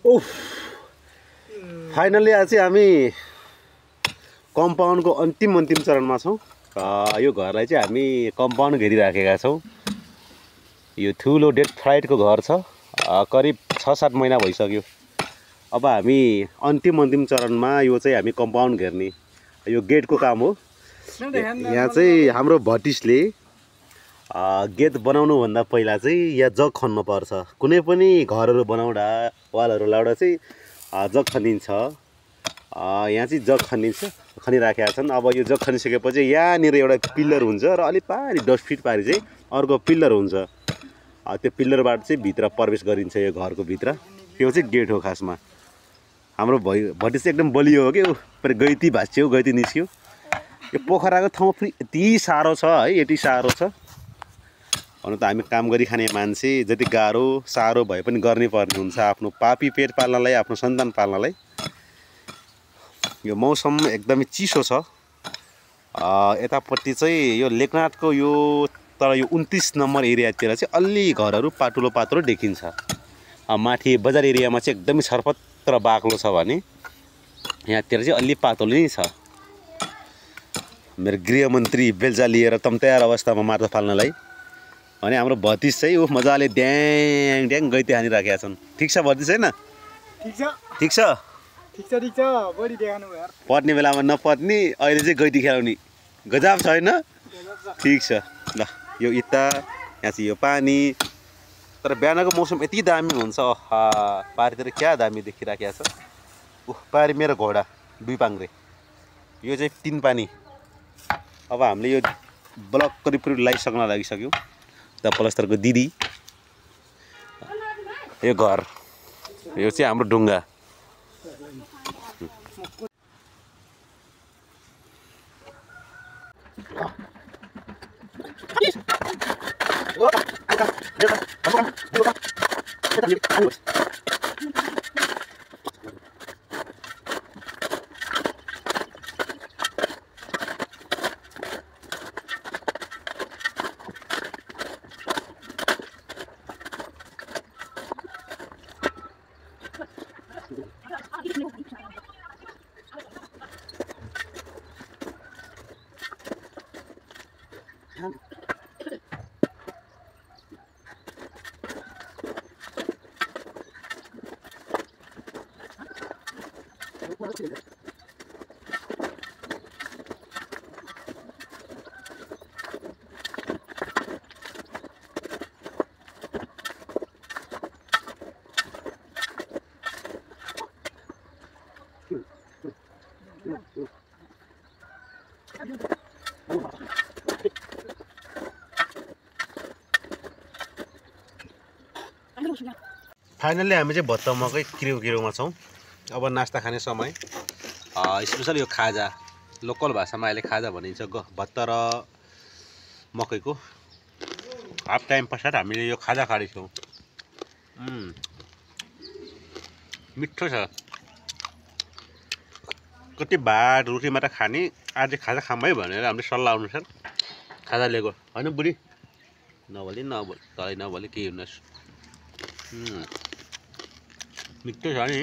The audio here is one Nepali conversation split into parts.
ओह फाइनली आज चाहिँ हामी कम्पाउन्डको अन्तिम चरणमा छौँ। यो घरलाई चाहिँ हामी कम्पाउन्ड घेरिराखेका छौँ। यो ठुलो डेथ फ्लाइटको घर छ। करिब 6-7 महिना भइसक्यो। अब हामी अन्तिम चरणमा यो चाहिँ हामी कम्पाउन्ड घेर्ने यो गेटको काम हो। यहाँ चाहिँ हाम्रो भटिसले गेट बनाउनुभन्दा पहिला चाहिँ यहाँ जग खन्नु पर्छ। कुनै पनि घरहरू बनाउँदा वालहरू लाउँदा चाहिँ जग खनिन्छ। यहाँ चाहिँ जग खनिराखेका छन्। अब यो जग खनिसकेपछि यहाँनिर एउटा पिल्लर हुन्छ र अलिक पारि 10 फिट पारि चाहिँ अर्को पिल्लर हुन्छ। त्यो पिल्लरबाट चाहिँ भित्र प्रवेश गरिन्छ यो घरको भित्र। त्यो चाहिँ गेट हो खासमा। हाम्रो भटिस चाहिँ एकदम बलियो हो कि गैती भाँच्यो, गैती निस्क्यो। यो पोखराको ठाउँ पनि यति साह्रो छ है, यति साह्रो छ भन्नु त। हामी काम गरी खाने मान्छे जति गाह्रो साह्रो भए पनि गर्नै पर्ने हुन्छ आफ्नो पापी पेट पाल्नलाई, आफ्नो सन्तान पाल्नलाई। यो मौसम एकदमै चिसो छ। यतापट्टि चाहिँ यो लेखनाथको यो तर यो 29 नम्बर एरियातिर चाहिँ अलि घरहरू पातलो पातलो देखिन्छ। माथि बजार एरियामा चाहिँ एकदमै छरपत्र बाक्लो छ भने यहाँतिर चाहिँ अलि पातलो नै छ। मेरो गृहमन्त्री बेल्जा लिएर तम्तयार अवस्थामा मार्दा फाल्नलाई अनि हाम्रो भतिस चाहिँ मजाले ड्याङ ड्याङ गैती हानिराखेका छन्। ठिक छ भतिस होइन? ठिक छ बढी देखाउनु भयो। पर्ने बेलामा नपर्ने, अहिले चाहिँ गैती खेलाउने गजब छ होइन? ठिक छ ल। यो इत्ता यहाँ चाहिँ यो पानी। तर बिहानको मौसम यति दामी हुन्छ। पारितिर क्या दामी देखिराखेको छ। पारि मेरो घोडा 2 पाङ्रे। यो चाहिँ 3 पानी। अब हामीले यो ब्लक करिब लगाइसक्न लागिसक्यो। द प्लस्तरको दिदी यो घर, यो चाहिँ हाम्रो ढुङ्गा। फाइनल्ली हामी चाहिँ भत्ता मकै किरोमा छौँ। अब नास्ता खाने समय। स्पेसल यो खाजा, लोकल भाषामा अहिले खाजा भनिन्छ। भत्ता र मकैको हाफ टाइम पश्चात हामीले यो खाजा खाँदैछौँ। मिठो छ। कति भात रोटी मात्र खाने, आज खाजा खाऊँ है भनेर हामीले सल्लाह अनुसार खाजा लिएको होइन बुढी? नभोलि तलै नभोलि के हुनुहोस्। मिठो छ नि,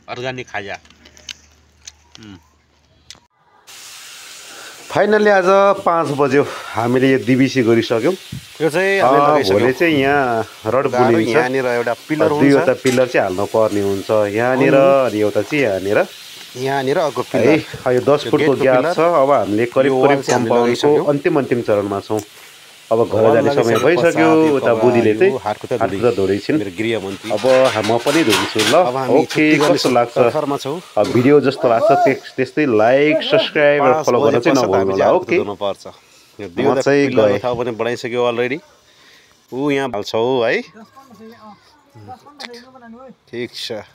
अर्ग्यानिक खाजा। फाइनल्ली आज 5 बज्यो हामीले यो दिबिसी गरिसक्यौँ। यो चाहिँ भोलि चाहिँ यहाँ रड बुनिन्छ। यहाँनिर एउटा पिलर हुन्छ, दुईवटा पिलर चाहिँ हाल्नु पर्ने हुन्छ यहाँनिर अनि एउटा चाहिँ यहाँनिर अर्को पिलर। यो 10 फुटको ग्याप छ। अब हामीले करिब कम्पाउन्डको अन्तिम चरणमा छौँ। अब घर जाने समय भइसक्यो। उता बुढीले चाहिँ हात खुट्टा धुँदैछिन्। अब म पनि धुन्छु ल। ओके, कस्तो लाग्छ भिडियो? जस्तो लाग्छ त्यस्तै लाइक सब्सक्राइब र फलो गर्न चाहिँ नभुल्नु होला। ओके, म चाहिँ गए ठाउँ पनि बनाइसक्यो अलरेडी। यहाँ हाल्छौ है? ठिक छ।